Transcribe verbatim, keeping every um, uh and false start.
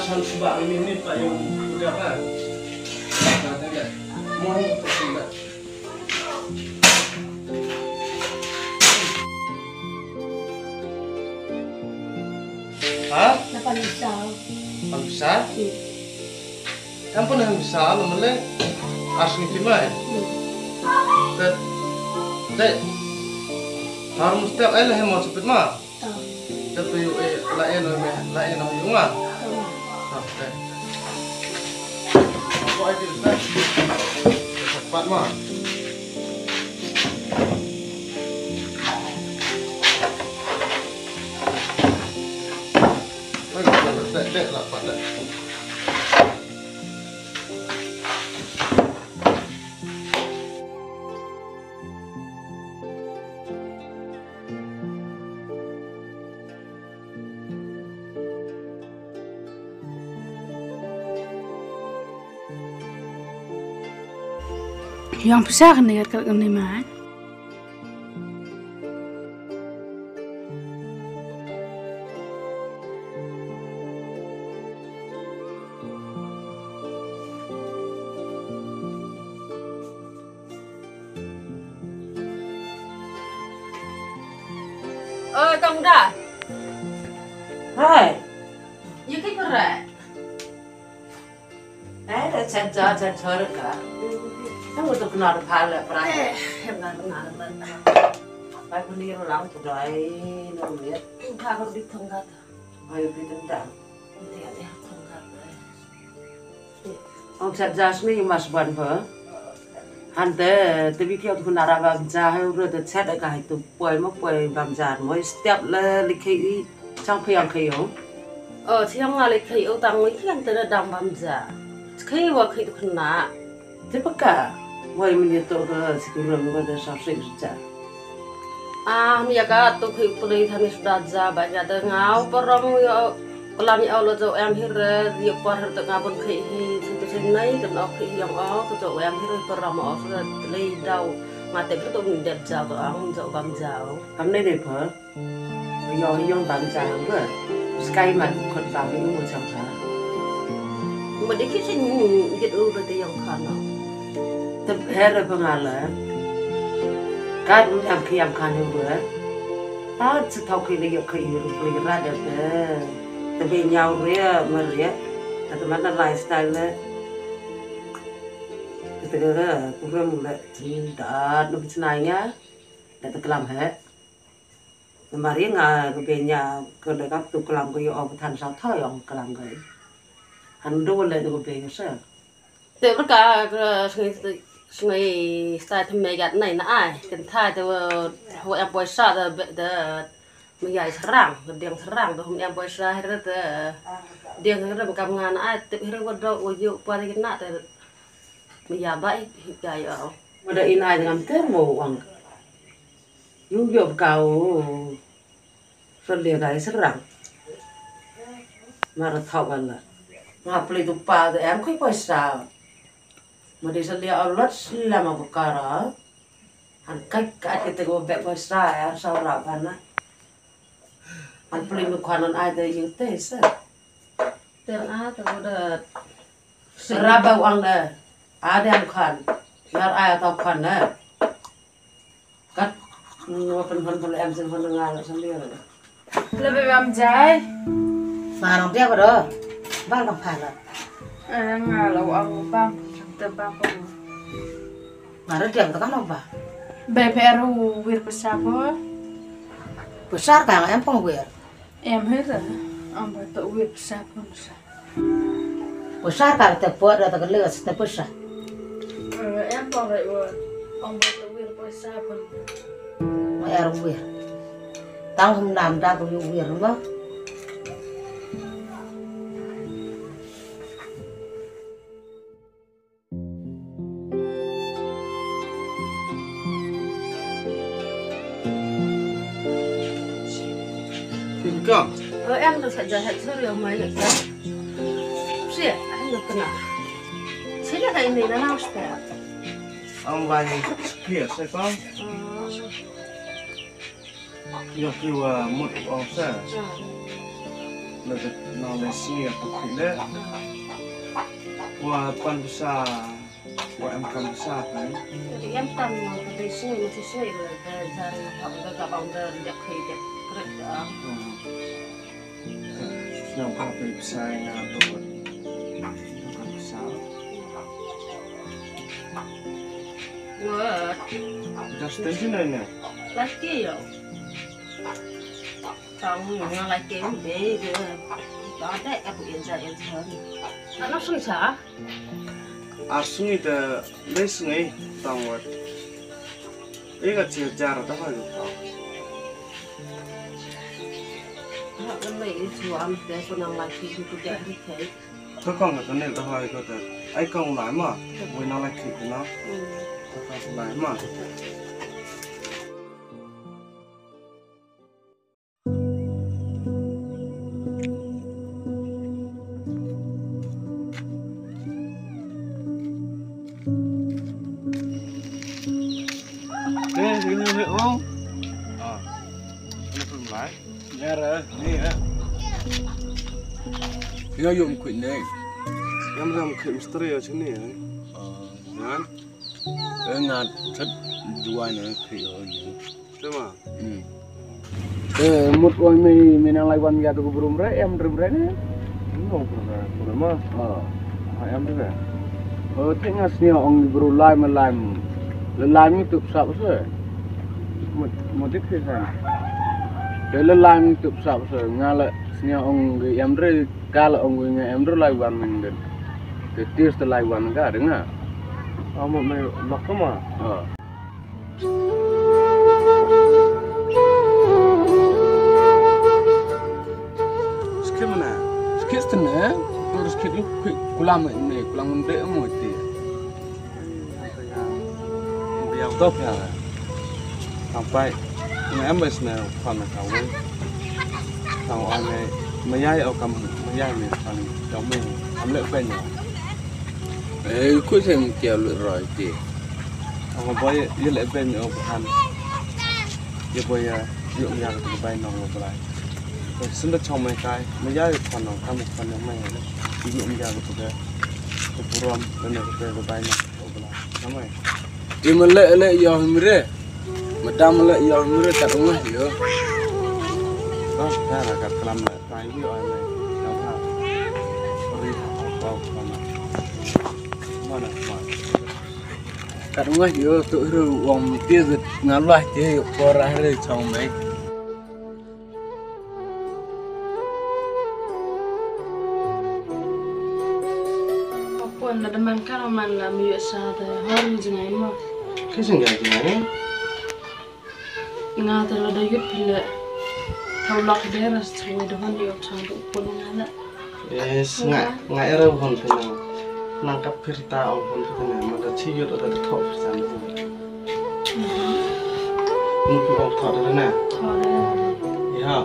Kan sibak ini ni pak yang udah kan. Nah, tengok. Mohon untuk sibak. Ha? Lapan besar. Lapan besar? Hmm. Kan pun yang besar, mana leh? Asli timai. Hmm. Tet, tet. Harum setiap ai leh mau sepit ma. Tap tu yu eh la eh no me la eh no yu nga. Tap te. Ko ai ti sa. Pat ma. Ai ko te te la pat te. Yang pisa kane kat kane mai. Oi, kong da. Hai. Ïa ki pyrek. Eh, da chat ja, chat chor ka. Nang utuk nar pal pyrek. Eh, em nar nar nar. Pai puni lang tu dai no miet. Ka ko di thong ka. Pai di thong ka. Ong chat jas ni mas ban pha. Hante te bi kiau tu nara bam ja hai ru te chat ka hai tu poi mo poi bam ja mo step le likhei i chang phi ang khei o. O chang la likhei o tang mo i kian te dang bam ja. Khei wa khei tu khna. Te paka wai mini to ka sikiram ka da sa sik sa. Ah, mi ya ka to khi pli thani suda ja ba ya da ngau param ya kalam ya lo jo em hir ya par hir to ngabon khi hi situ sinai kan ok khi yang ok to jo em hir param ok suda lei dau mate to min det ja to ang jo bam ja. Kam nei nei pa. Yong yong bam ja hang ba. Skai mat khot bam ni mo chang ha. Mo de ki sin git u ba de yong khan no. Te her ba nga la. Ka dum yam ki yam khan ni ba. Ta chi thau ki ni yok ki ru ki ra de te. Te be nyau re ma re. Te man da lifestyle le. Te ga ku ram le. Da no bi chnai nga. Da te klam he. Namar ïa nga ka beiñ ïa ka leh kap tu klam ka ïoh ong than sa thaw ïa ong klam ka. Han do leh ka beiñ sa. Te ka ka sngi sngi sta thme gat nai na ai kan tha te wa em poi sa da da me ïa sarang da diang sarang da hum em poi sa hre da diang hre kam nga na ai te hre wa do wa yu pa ri na te me ïa ba i ïa ïa. Wa da in ai ngam ter mo wang. Yu yu ka u. Sa le dai serang. Mara thau bala. Nga pli tu pa de em khui poisa. Ma de sa le a lot sila ma bakara. Han kai ka ati te go be poisa ya sa ra bana. Han pli mi kwan an ai de yu te sa. Ter a te go de. Ra ba wang de. A de am khan. Yar ai ta khan de. Kat, mm, wa pynhon pynleh em sien hon nga la samlir. Lebe bam jai. Ma nong dia ba do. Ba nong pha la. Eh, nga la wa ang bam, te bam ko. Ma re dia ta kan ba. Be pher u wir pesa ko. Pesa ka em pong wir. Em hera, amba to wir pesa pun sa. Pesa ka te po da ta le sa te pesa. Em po re wa, amba to wir pesa pun. Ma er wir. Tang hum nam da ko wir ma. Income. Ơ, em được phải giờ hẹn số điều mà nhận ra. Siya, em được cái nào? Siya, cái này nó lao siya. Ang bai clear sa ko. Yo ki wa mut o sa. Nang lei sngi ïa phi le. Wa pan pisa, wa em kam pisa kan. Em tam nang ka lei sngi, ma lei sngi le da jan hap da ka bang da yak khi yak krek da. Hmm. Nang pa phi pisa nga tu. Kam pisa. Wa. Just station ai ne. Last year yo. Tang nga lai kem be de. Ba de ka bu en ja en ja. Ano sung sa? Ar sngi te le sngi tang wat. E ka che jar ta ha lu ta. Ha ka le i chu am te ko nang lai ki ku ja ri te. Ka kong ka ne ta ha ko te. Ai kong lai ma. Wei nang lai ki ku na. Ka kong lai ma. Eh, sini ni ong. Ah. Ini pun mulai. Ya ra, ni ya. Ya yom kuit ni. Yam yam kuit misteri ya sini ya. Ah. Kan? Eh, ngat chat dua ni kuit ni. Te ma. Hmm. Eh, mut oi me, me nang lai wan ïa tu ku brum re, em rim re ne? Em rim re, brum ma. Ah. Ah, em rim re. Oh, te nga snia ong bru lai ma lai. Le lai mi tup sap se. Mut, mut dik se san. Te le lai mi tup sap se, nga le snia ong em re, ka le ong nga em re lai wan men den. Te tis te lai wan ka de nga. Ah, mut me lok ma. Ah. Skip mana? Skip sene, tur skip lu kulam me, kulam de mo ti. Biar dok ya. Sampai nge em bes ne kan ka wei. Tang ane mayai o kam mayai me kan dong me am le ben. Eh, ku sem tiap lut roi ti. Ong boy, ye le ben o kan. Ye boy ya, yo ya ka bai nong lo blai. Sun da chong mai kai, ma ya yo kan nong, kam kan nong mai. Yo ya ka bai. Ku burom, le ne ka bai nong lo blai. Namai. Ti ma le le yo himre. Ma ta ma le yo himre ta ong yo. Ba, ta ra ka kalam le. Thank you, I mean, somehow. Sorry, I'll call Mama. Mana, mana. Kat ngah yo tu ru wong ti zit ngalah ti yo kora ri chong mai. Pon la deman kar man la mi yo sa de hor ni jingai mo. Ke jingai jingai? Nga te la da yut phi le. Thaw lak de ras chang de hon yo chang du pun nga le. Yes, nga, nga era hon phi nang. Nang kap phir ta ong hon phi nang, ma da chi yut da thaw phi san. Nu phi ong thaw de na. Thaw de. Ya.